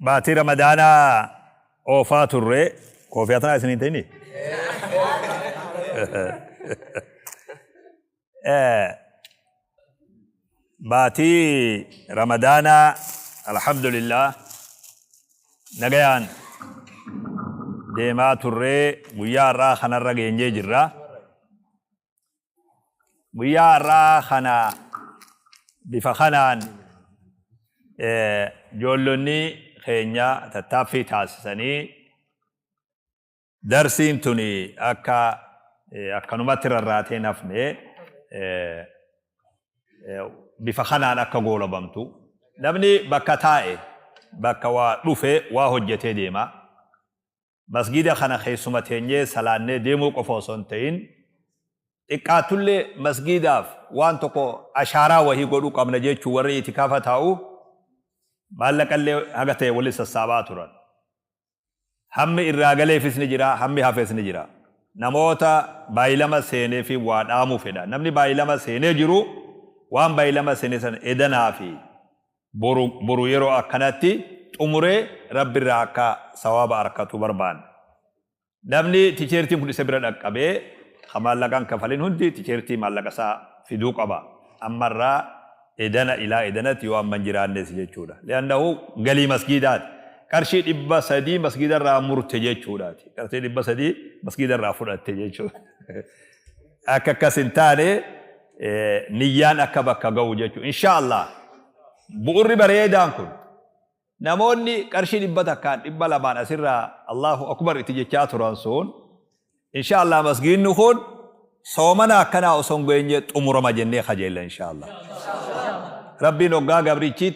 Baatii Ramadaanaa oofaa turre koofiyaa tanaa isin hin ta'ini? Baatii Ramadaanaa alhamdulillah nagayaan deemaa turree guyyaa har'aa kanarra geenyee jirra. Guyyaa har'aa kana bifa kanaan ijoollonni keenya tattaaffii taasisanii darsiin tuni akka akkanumatti rarraatee hin hafne bifa kanaan akka goolabamtu. Namni bakka taa'e bakka waa dhufe waa hojjetee deema. Masgiida kana keessuma teenyee salaannee deemuu qofa osoo hin ta'in, xiqqaattullee masgiidaaf waan tokko ashaaraa wahii godhuu qabna jechuun warri itikaafa taa'u maallaqallee haga ta'e walitti sassaabaa turan. Hammi irraa galeefis ni jira, hammi hafes ni jira. Namoota baay'ilama seeneefi waa dhaamuu fedha. Namni baay'ilama seenee jiru waan baay'ilama seene sana edanaa fi boru boru yeroo akkanatti xumuree Rabbirraa akka sawaaba arkatu barbaanna. Namni tisheertiin kun isa bira dhaqqabee ka maallaqa hin kafalin hundi tisheertii maallaqa isaa fiduu qaba. Ammarraa edana ilaa edanatti yoo amma hin jiraannes jechuudha. Li'annahu galii masgiidaati. Qarshii 300 masgiidarraa murte jechuudhaati. Qarshii 300 masgiidarraa fudhatte jechuudha. Akka akkas hin taane niyyaan akka bakka ga'u jechuudha. Insha Allah bu'urri bareedaan kun namoonni qarshii 100n 200n asirraa Allahu Akbar itti jechaa turan sun insha Allah masgiinni kun soomana akkanaa osoo hin geenye xumurama jennee kajeella insha Allah. Rabbiin hoggaa gabrichi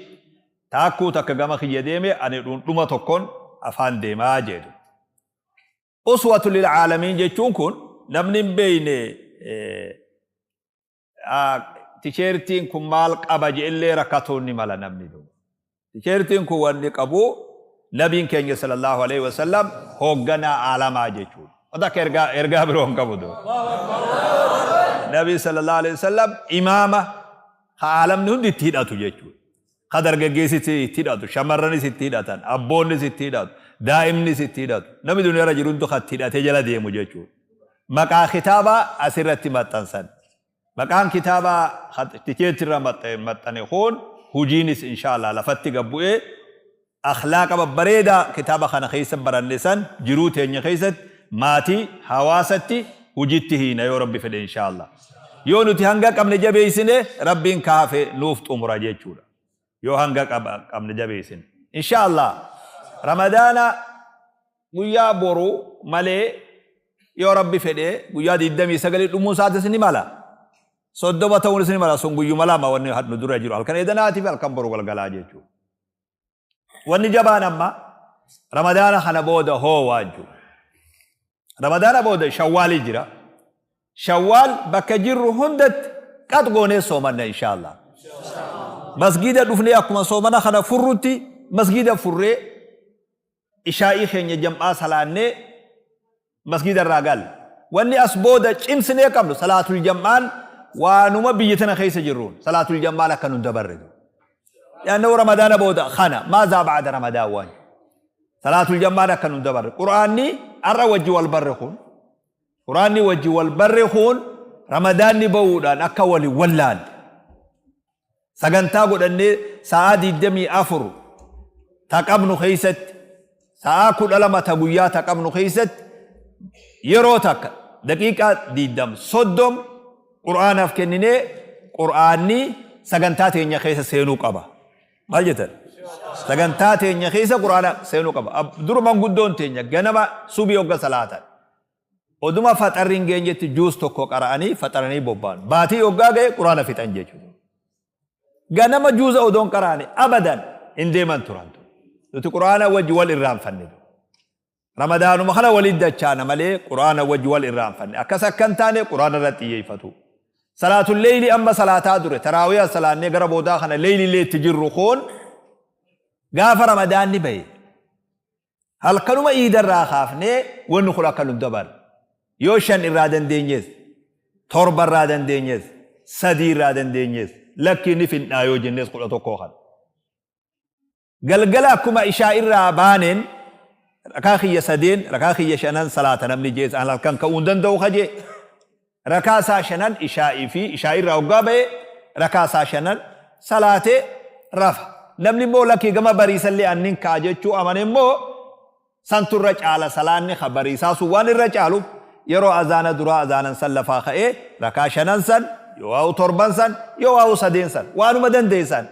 taakkuu takka gama kiyya deeme ani dhundhuma tokkon afaan deemaa jedhu. Uswatu lil aalamiin jechuun kun namni hin beeyne tisheertiin kun maal qaba je'ellee rakkatuun ni mala namni duuba. Tisheertiin kun wanni qabu nabiin keenya sallallahu alaihi wasallam hoogganaa aalamaa jechuudha. Wanta akka ergaa ergaa biroo hin qabu duuba. Nabii sallallahu alaihi wasallam imaama ka aalamni hundi itti hidhatu jechuudha. Ka dargaggeessis itti hidhatu, shamarranis itti hidhatan, abboonnis itti hidhatu, daa'imnis itti hidhatu. Namni duniyaarra jiru hundi ka itti hidhatee jala deemu jechuudha. Maqaa kitaabaa asirratti maxxansan. Maqaan kitaabaa ka tikeetirra maxxane kun hujiinis inshaallah lafatti gad bu'ee akhlaaqa babbareedaa kitaaba kana keessa baranne san jiruu teenya keessatti maatii, hawaasatti hujitti hiina yoo Rabbi fedhe inshaallah. Yoo nuti hanga qabne jabeessine Rabbiin ka hafe nuuf xumura jechuudha. Yoo hanga qabne jabeessine. Inshaallah Ramadaana guyyaa boru malee yoo Rabbi fedhe guyyaa 29 dhumuu isaatis ni mala. 30 ta'uunis ni mala sun guyyuma lama wanni nu dura jiru halkan edanaatii fi halkan boru galgalaa jechuudha. Wanni jabaan amma Ramadaana kana booda hoo waan jiru. Ramadaana booda Shawwaalii jira. Shawwaal bakka jirru hundatti qax goonee soomanna inshaallah. Masgiida dhufnee akkuma soomana kana furrutti masgiida furree ishaa'ii keenya jam'aa salaannee masgiida irraa galle. Wanni as booda cimsinee qabnu salaatul jam'aan waanuma biyya tana keessa jirruun salaatul jam'aan akka nun dabarre. Yaannoo Ramadaana booda kana maazaa ba'ada Ramadaan waan. Salaatul jam'aan akka nun dabarre. Qur'aanni har'a wajji wal barre kun Qur'aanni wajji wal barre kun Ramadaanni ba'uudhaan akka wal hin wallaalle. Sagantaa godhannee sa'aa 24 ta qabnu keessatti sa'aa 12 ta guyyaa ta qabnu keessatti yeroo takka daqiiqaa 20 30 Qur'aanaaf kenninee Qur'aanni sagantaa teenya keessa seenuu qaba. Maal jettan? Sagantaa teenya keessa Qur'aana seenuu qaba. Dur manguddoon teenya ganama subii hogga salaatan. Oduma faxarri hin geenyetti juus tokko qara'anii faxaranii bobba'an. Baatii hoggaa ga'e Qur'aana fixan jechuudha. Ganama juuza odoon qara'ani abadan hin deeman turan. Nuti Qur'aana wajji wal irraanfanne. Ramadaanuma kana walitti dachaana malee Qur'aana wajji wal irraanfanne. Akkas akka hin taane Qur'aana irratti xiyyeeffatu. Salaatul leeyli amma salaataa dure taraawiyaa salaannee gara boodaa kana leeyli illee itti jirru kun gaafa Ramadaanni bahe Halkanuma iida irraa kaafnee wanni kun akka nun dabarre. Yoo 5 irraa dandeenyes, 7 irraa dandeenyes, 3 irraa dandeenyes, lakkii ni findhaa yoo jennes 11 kana. Galgala akkuma ishaa irraa baaneen rakaa kiyya sadeen, rakaa kiyya shanan salaata namni jees an halkan ka'uu hin danda'u ka jee. Rakaa isaa shanan ishaa'ii fi ishaa irraa hoggaa ba'e rakaa isaa shanan salaatee rafa. Namni immoo lakkii gama bariisallee an nin ka'a jechuu amane immoo Santu irra caala salaanni ka bariisaa sun waan irra caaluuf yeroo azaana duraa azaanan san lafaa ka'ee rakaa shanan san yoo waa'u torban san yoo waa'u sadeen san waanuma dandeessan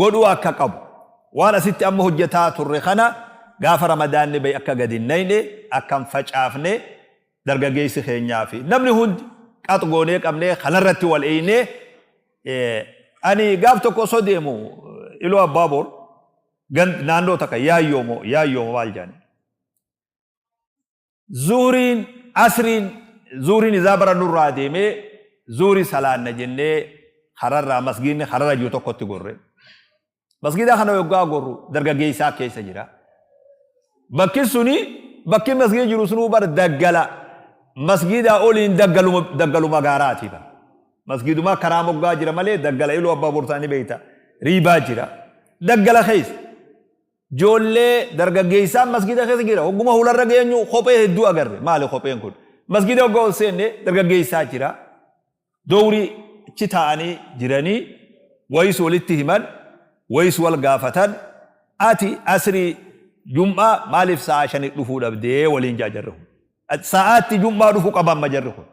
godhuu akka qabu waan asitti amma hojjataa turre kana gaafa ramadaanni bahe akka gadi hin nayne akka hin facaafne dargageessi keenyaa fi namni hundi qax goonee qabnee kanarratti wal eeynee ani gaaf tokko osoo deemu Iluu Abbaaboor Gand naannoo takka yaayyoo moo yaayyoo moo maal jedhani. Zuhriin asriin zuhriin izaa bara nurraa deemee zuhrii salaanna jennee kararraa masgiidni kararra jiru tokkotti gorre. Masgiida kana yoggaa gorru dargaggeessaa keessa jira. Bakki suni bakki masgiida jiru sunuu bar daggala masgiidaa oliin daggaluma daggaluma gaaraati bara. Masgiidumaa karaa moggaa jira malee daggala Iluu Abbaa Boortaa ni beekta. Riibaa jira. Daggala keessa. Ijoollee dargaggeessaan masgiida keessa jira. Hogguma hularra geenyu kophee hedduu agarre. Maali kopheen kun? Masgiida hoggaa ol seenne dargaggeessaa jira. Dowrii achi taa'anii jiranii wayis walitti himan, wayis wal gaafatan. Ati asrii jum'aa maaliif sa'aa shanii dhufuu dhabdee waliin jaa jarri kun. Sa'aatti jum'aa dhufu qaba amma jarri kun.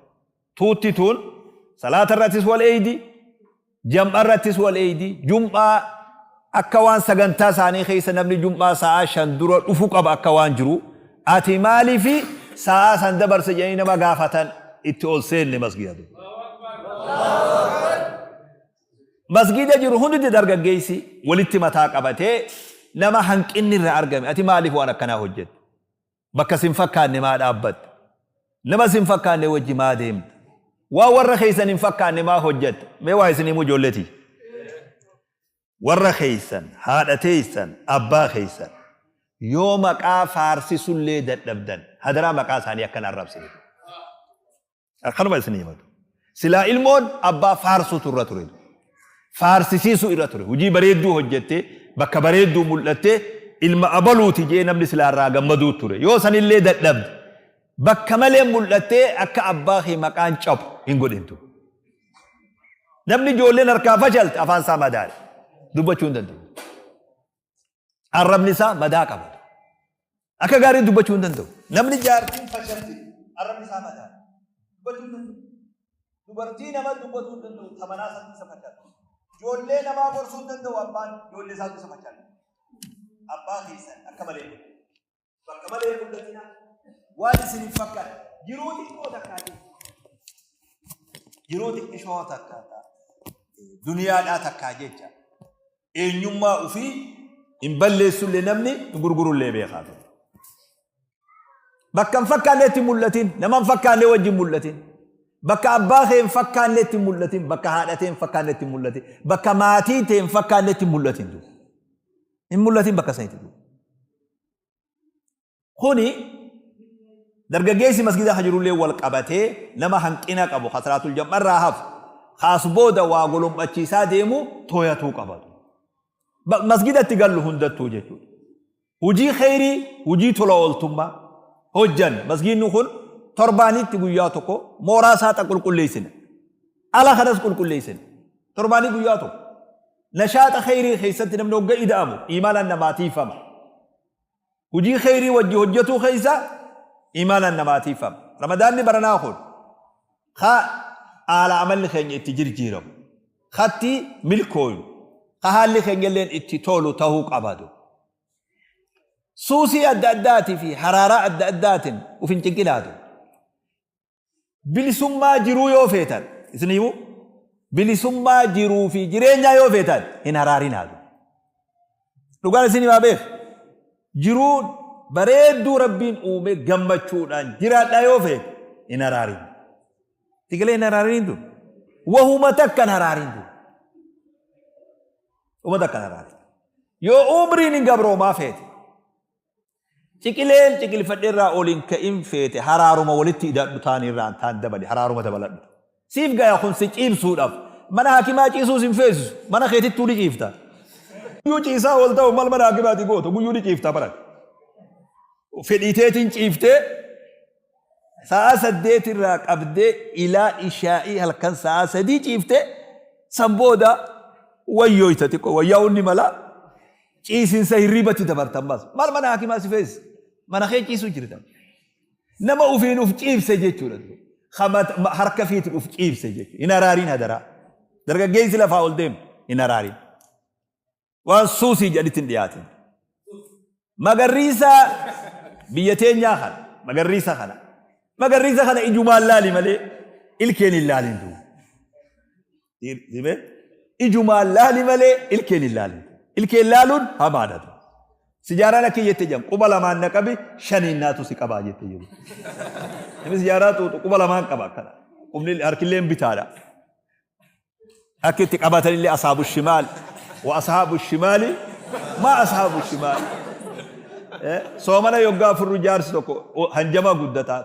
Tuutti tun salaata irrattis wal eeydi, jam'a irrattis wal eeydi, jum'aa akka waan sagantaa isaanii keessa namni jum'aa sa'aa 5 dura dhufu qaba akka waan jiru, ati maaliifi sa'aa san dabarse jedhanii nama gaafatan itti ol seenne masgiida duuba. Masgiida jiru hunditi dargaggeessi walitti mataa qabatee nama hanqinni irra argame ati maaliif waan akkanaa hojjette? Bakka sin fakkaanne maa dhaabbatta? Nama sin fakkaanne wajji maa deemta? Waan warra keessan hin fakkaanne maa hojjatta? Mee waa isin himuu ijoollee tiyya. Warra keessan, haadha teessan, abbaa keessan yoo maqaa faarsisullee dadhabdan hadaraa maqaa isaanii akka hin arrabsine. Akkanuma isin himatu. Silaa ilmoon abbaa faarsuutu irra ture. Faarsisiisuu irra ture. Hojii bareedduu hojjettee bakka bareedduu mul'attee ilma abaluuti jee namni silaa irraa gammaduu ture. Yoo sanillee dadhabde bakka malee mul'attee akka abbaa kee maqaan cabu hin godhintu. Namni ijoolleen harkaa fashalte afaan isaa madaale. Dubbachuu hin danda'u. Arrabni isaa madaa qaba. Akka gaarii dubbachuu hin danda'u. Namni jaartiin fashalti arrabni isaa madaa. Dubbachuu hin danda'u. Dubartii nama dubbatuu hin danda'u tamanaa isaatti isa fashalti. Ijoollee namaa gorsuu hin danda'u abbaan ijoollee isaatti isa fashalti. Abbaa keessan akka malee godhu. Bakka malee hin mul'atina. Waan isin hin fakkaanne. Jiruu xiqqoo takkaa jechuudha. Jiruu xiqqishoo takkaa duniyaadhaa takkaa jecha. Eenyummaa ufii hin balleessullee namni hin gurgurullee beekaa ture. Bakka hin fakkaannetti hin mul'atin, nama hin fakkaanne wajjin mul'atin. Bakka abbaa kee hin fakkaannetti hin mul'atin, bakka haadha tee hin fakkaannetti hin mul'atin, bakka maatii tee hin fakkaannetti hin mul'atin. Hin mul'atin bakka sanitti. Kuni dargaggeessi masgiida ka jirullee wal qabatee nama hanqina qabu ka salaatul jam'arraa hafu ka as booda waa golom'achiisaa deemu tooyatuu qaba. Masgidatti gallu hundattuu jechuudha. Hujii kheyrii, hujii tola ooltummaa hojjanna. Masgiidni kun torbaanitti guyyaa tokko mooraa isaa qulqulleessina. Ala kanas qulqulleessina. Torbaanii guyyaa tokko. Nashaaxa kheyrii keessatti namni hogga ida'amu iimaanaan namaa tiifama. Hujii kheyrii wajji hojjatuu keessa iimaanaan namaa tiifama. Ramadaanni baranaa kun ka haala amalli keenya itti jirjiiramu, katti milkooyu, ka haalli keenyalleen itti tolu tahuu qabadu. Suusii adda addaatii fi haraaraa adda addaatiin uf hin cinqinaatu. Bilisummaa jiruu yoo feetan, isin himu, bilisummaa jiruu fi jireenyaa yoo feetan hin haraarinaa. Dhugaan isin himaa beek. Jiruu bareedduu Rabbiin uume gammachuudhaan jiraadhaa yoo feete hin haraarin. Tigilee hin haraarin tun. Wahuma takka hin haraarin tun. Wahuma takka hin haraarin. Yoo umriin hin gabroomaa feete. Ciqileen ciqilfadhe irraa ol hin ka'in feete haraaruma walitti ida'adhu taan irraan taan dabali haraaruma dabaladhu. Siif gaya kun si ciibsuudhaaf. Mana hakimaa ciisuus hin feesisu. Mana keetittuu ni ciifta. Guyyuu ciisaa ol ta'u mal mana hakimaati gootu guyyuu ni ciifta baran. Fedhii teetiin ciiftee sa'a 8 irraa qabdee ilaa ishaa'ii halkan sa'a 3 ciiftee san booda wayyooyta xiqqoo wayyaa'uun ni mala ciisinsa hirribatti dabarta ammas. Maal mana hakimaa si feesisa? Mana kee ciisuu jirta. Nama ufiin uf ciibse jechuudha. Harka fiitiin uf ciibse jechuudha. Hin haraariin hadaraa. Dargaggeessi lafaa ol deemu hin haraariin. Waan suusii jedhanitti hin dhiyaatin. Magarriisa biyya teenyaa kana magarriisa kana magarriisa kana ijumaan laali malee ilkeen hin laalin duuba. Ijumaan laali malee ilkeen hin laalin. Ilkeen laaluun hamaadha. Sijaaraan akki jette jedhan quba lamaan na qabi shaniin naatu si qabaa jette jiru. Namni sijaaraa xuuxu quba lamaan qaba akkana. Qubni harkilleen bitaadha. Akka itti qabatanillee asaabu shimaal wa asaabu shimaali maa asaabu shimaal. Soomana yoggaa furru jaarsi tokko hanjama guddataa.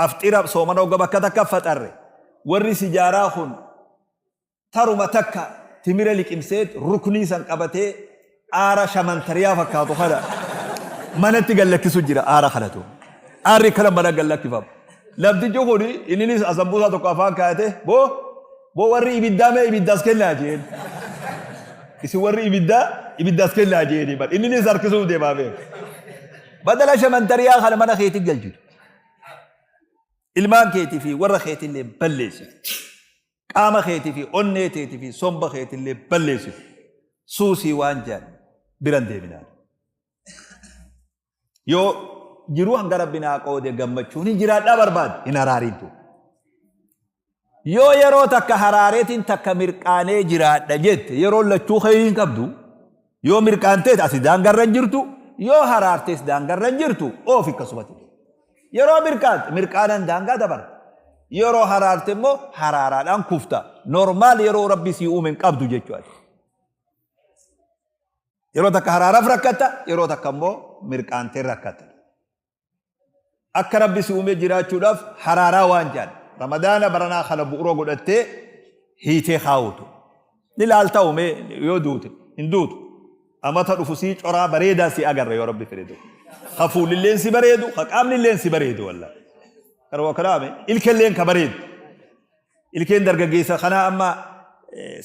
Afxira soomana hogga bakka takka faxarre warri sijaaraa kun taruma takka timira liqimseet ruknii san qabatee aara shamantariyaa fakkaatu kana manatti gad lakkisu jira aara kanatu. Aarri kana mana gad lakkifama. Namtichi kun inninis asambuusaa tokko afaan kaayate boo boo warri ibiddaa mee ibiddaas kennaa jeen. Isin warri ibiddaa ibiddaas kennaa jeeni bar inninis harkisuuf deemaa beeku. Badala shamantariyaa kana mana keetti galchitu. Ilmaan keetii fi warra keetillee balleessitu. Qaama keetii fi onnee teetii fi somba keetillee balleessitu. Suusii waan jedhan biran deeminaa. Yoo jiruu hanga rabbi naa qoode gammachuun hin jiraadhaa barbaade hin haraariintu. Yoo yeroo takka haraareetiin takka mirqaanee jiraadha jette yeroo lachuu kheyrii hin qabdu. Yoo mirqaanteet asi daangarra hin jirtu, yoo haraartees daangarra hin jirtu oofi akkasumatti. Yeroo mirqaante mirqaanan daangaa dabarta. Yeroo haraarte immoo haraaraadhaan kufta. Normaal yeroo rabbi sii uume hin qabdu jechuudha. Yeroo takka haraaraaf rakkatta, yeroo takka immoo mirqaantee rakkatta. Akka Rabbi si uumee jiraachuudhaaf haraaraa waan jedhan Ramadaana baranaa kana bu'uura godhattee hiitee kaawutu. Ni laalta uumee yoo duute hin duutu. Amata dhufu sii coraa bareedaa si agarra yoo Rabbi fedhe duuba. Ka fuulilleen si bareedu, ka qaamnilleen si bareedu wallaahi. Karuma kanaame ilkelleen ka bareedu. Ilkeen dargaggeessa kanaa amma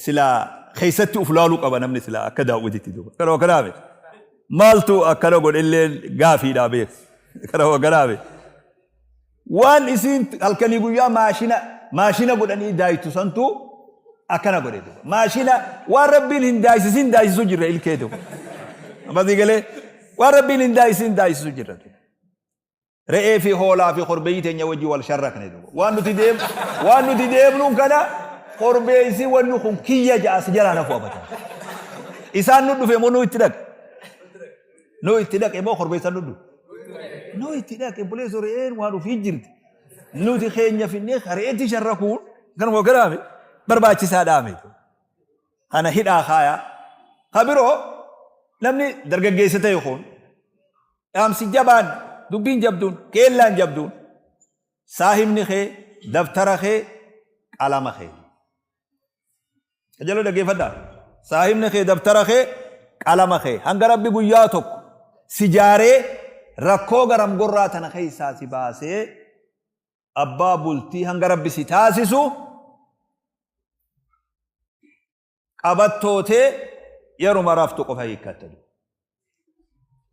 silaa keessatti uf laaluu qaba namni silaa akka daawwititti duuba. Kanuma kanaame maaltu akkana godhellee gaafiidhaa beeku. Kanuma kanaame waan isiin halkanii guyyaa maashina maashina godhanii daaytu santu akkana godhe duuba. Maashina waan rabbiin hin daaysisin daaysisu jirra ilkee duuba. Amma sii galee waan rabbiin hin daaysisin daaysisu jirra duuba. Re'ee fi hoolaa fi korbeeyyii teenya wajji wal sharrakne duuba. Waan nuti deem waan nuti deemnuun kana korbeessi wanni kun kiyya ja'a si jalaa nafu abata. Isaan nu dhufe moo nu itti dhaqe? Nu itti dhaqe moo korbeessan nu dhufe? Nu itti dhaqe buleessoo re'een waan ofii jirti. Nuti keenya finnee re'eetti sharrakuun kanuma kanaaf barbaachisaadhaa miti. Kana hidhaa kaayaa. Ka biroo namni dargaggeessa ta'e kun Dhaamsi jabaan, dubbiin jabduun, keellaan jabduun saahibni kee, dabtara kee, qalama kee. Qajeeloo dhaggeeffadhaa. Saahibni kee, dabtara kee, qalama kee. Hanga Rabbi guyyaa tokko si jaaree rakkoo garam gorraa tana keessaa si baasee abbaa bultii hanga Rabbi si taasisu qabattoo tee yeruma raftu qofa hiikkatta.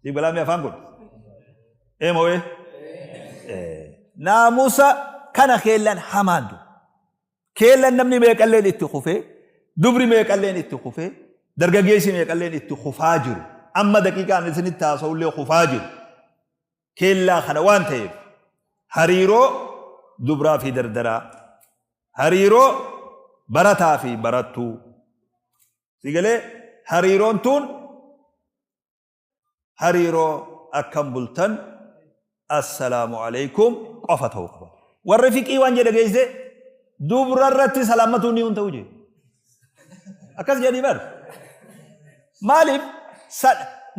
Siif galaamii afaan kun? Ee moo ee? Naamusa kana keellan hamaan du. Keellan namni meeqalleen itti kufee, dubri meeqalleen itti kufee, dargaggeessi meeqalleen itti kufaa jiru. Amma daqiiqaan isinitti haasa'ullee kufaa jiru. Keellaa kana waan ta'eef hariiroo dubraa fi dardaraa, hariiroo barataa fi barattuu, si galee hariiroon tun hariiroo akkam bultan assalaamu alaikum qofa ta'uu qaba. Warri fiqii waan jedhe geesse dubra irratti salaammatuun ni ta'u jedhe. Akkas jedhanii bar. Maaliif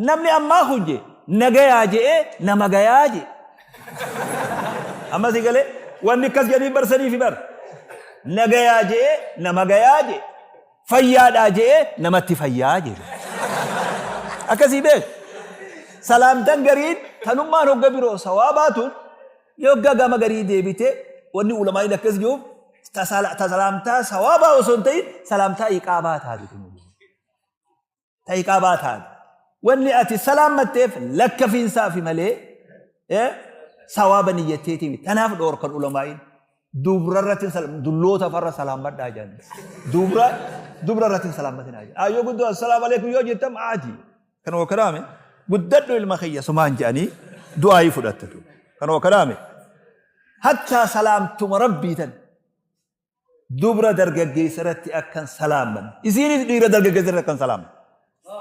namni ammaa kun jee nagayaa je'ee nama gayaa jee. Amma si galee wanni akkas jedhanii barsaniifi bar. Nagayaa je'ee nama gayaa jee. Fayyaadhaa je'ee namatti fayyaa jee. Akkasii beek. Salaamtan gariin tanummaan hogga biroo sawaabaa tun yogga gama garii deebite, wanni ulamaa'iin akkas jiruuf ta salaamtaa sawaabaa osoo hin ta'in salaamtaa iqaabaa taate tun. Ta iqaabaa taate. Wanni ati salaammatteef lakkafiinsaafi malee sawaaba niyyatteetii miti. Tanaaf dhoorkan ulamaa'iin. Dubra irratti dulloota farra salaammadhaa jedhan. Dubra dubra irratti hin salaammatinaa jedhan. Ayyoo guddoo assalaamu alaikum yoo jettam aati. Kanuma kanaame guddadhu ilma kiyya sumaan jedhanii du'aayii fudhattatu. Kanuma kanaame hattaa salaamtuma rabbii tan dubra dargaggeessa irratti akkan salaamman. Isiinis dhiira dargaggeessa irratti akkan salaamman.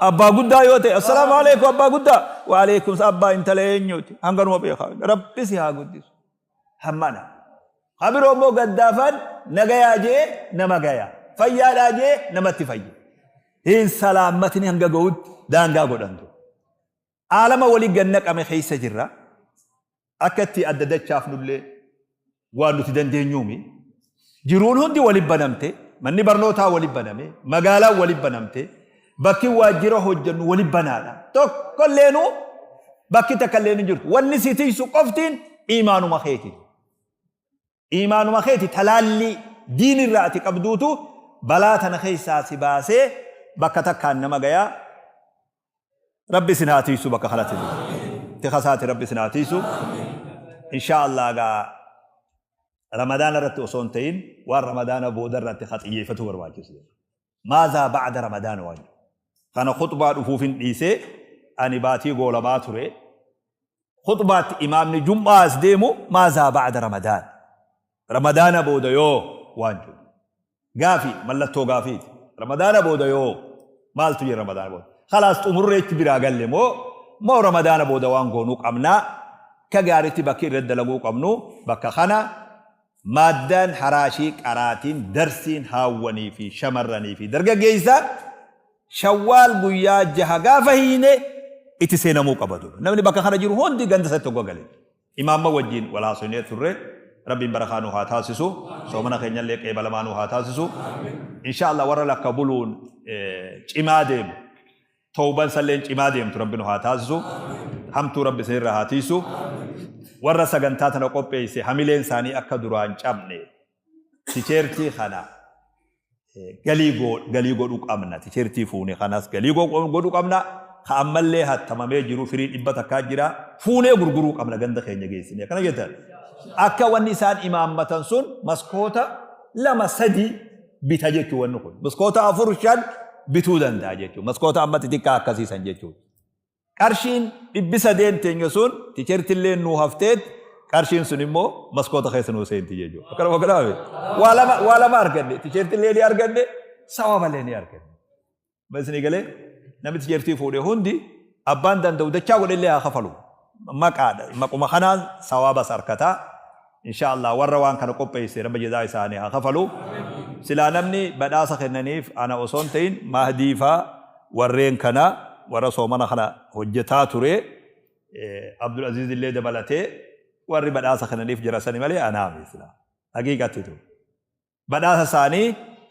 Abbaa guddaa yoo ta'e assalaamu alaikum abbaa guddaa wa alaikum abbaa intala eenyuuti hanganuma beekaa rabbi si haa guddisu. Hammana. Ka biroo immoo gaddaafaan nagayaa jee nama gaya. Fayyaadhaa jee namatti fayya. Hin salaammatini hanga ga'utti daangaa godhantu. Aalama walii gad naqame keessa jirra. Akka itti adda dachaafnullee waan nuti dandeenyuumi. Jiruun hundi wali banamte, manni barnootaa wali baname, magaalaan wali banamte, bakki waajjira hojjennu wali banaadha. Tokkolleenu bakki takkalleen hin jirtu. Wanni si tiysu qoftiin iimaanuma keeti. Iimaanuma keeti, talaallii diinirraa ati qabduutu balaa tana keessaa si baasee bakka takkaan nama gayaa. Rabbi isin haa tiysu bakka kanatti. Tikasaati Rabbi isin haa tiysu. Inshaa Allah gaa Ramadaana irratti osoo hin ta'in waan Ramadaana booda irratti haa xiyyeeffatu barbaachisu. Maazaa ba'da Ramadaana waan jedhu. Kana khuxbaa dhufuufin dhiisee ani baatii goolabaa ture. Khuxbaatti imaamni jum'aa as deemu maazaa ba'da Ramadaan. Ramadaana booda yoo waan jedhu. Gaafii, mallattoo gaafiiti. Ramadaana booda yoo maaltu jira Ramadaana booda? Khalaas xumurreetti biraa galle moo moo Ramadaana booda waan goonuu qabnaa? Akka gaariitti bakki irratti dalaguu qabnu bakka kana. Maaddaan haraashii qaraatiin darsiin haawwanii fi shamarranii fi dargaggeessa Shawwaal guyyaa jaha gaafa hiine itti seenamuu qaba duuba. Namni bakka kana jiru hundi ganda isatti hogga gale. Imaamma wajjiin wal haasofnee turre. Rabbiin barakaa nu haa taasisu. Soomana keenyallee qeebalamaa nu haa taasisu. Insha Allah warra lakka buluun cimaa deemu. Towban salleen cimaa deemtu Rabbi nu haa taasisu. Hamtuu Rabbi isinirraa haa tiisu. Warra sagantaa tana qopheesse hamileen isaanii akka duraan cabne tisheertii kana galii galii godhuu qabna. Tisheertii fuune kanas galii godhuu qabna. Ka ammallee hattamamee jiru firii 100 jira. Fuunee gurguruu qabna ganda keenya geessine. Akkana jettan. Akka wanni isaan imaammatan sun maskoota lama sadii bita jechuun wanni kun. Maskoota afur shan bituu danda'a jechuudha. Maskoota amma xixiqqaa akkasiisan jechuudha. Qarshiin 800 teenya sun tichertillee nuu hafteet qarshiin sun immoo maskoota keessa nuu seenti jechuudha. Akkana akkana waa lama waa lama arganne, tichertillee ni arganne, sawaballee ni arganne. Isinii galee? Namni tichertii fuudhe hundi abbaan danda'u dachaa godhellee haa kafalu. Maqaadha. Maquma kanaan sawaabas arkataa. Inshaa Allah warra waan kana qopheesse Rabbi jazaa isaanii haa kafalu. Silaa namni badhaasa kennaniif ana osoo hin ta'in Mahdii faa warreen kana warra soomana kana hojjetaa ture Abdul Aziz illee dabalatee warri badhaasa kennaniif jara sani malee anaa miti silaa. Haqiiqatti tu. Badhaasa isaanii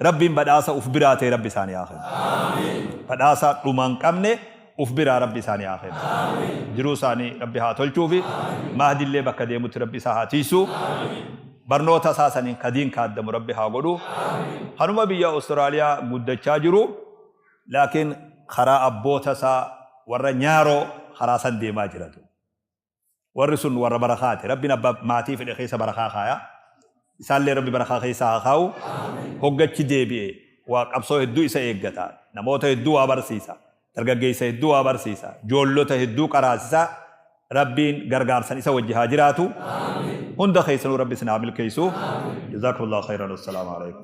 Rabbiin badhaasa uf biraa ta'e Rabbi isaanii haa kennu. Badhaasa dhuma hin qabne uf biraa Rabbi isaanii haa kennu. Jiruu isaanii Rabbi haa tolchuufi. Mahdillee bakka deemutti Rabbi isaa haa tiisu. Barnoota isaa saniin ka diin kaaddamu Rabbi haa godhu. Kanuma biyya Austraaliyaa guddachaa jiru laakiin karaa abboota isaa warra nyaaroo karaa san deemaa jiratu. Warri sun warra barakaati. Rabbiin abba maatii fedhe keessa barakaa kaaya. Isaallee Rabbi barakaa keessa haa kaa'u. Hoggachi deebi'e waa qabsoo hedduu isa eeggata. Namoota hedduu waa barsiisa. Dargaggeessa hedduu waa barsiisa. Joollota hedduu qaraasisa. Rabbiin gargaarsan isa wajji haa jiraatu. Hunda keessanuu Rabbi isin haa milkeessu. Jazaakumullahu khayran. Wassalaamu alaikum.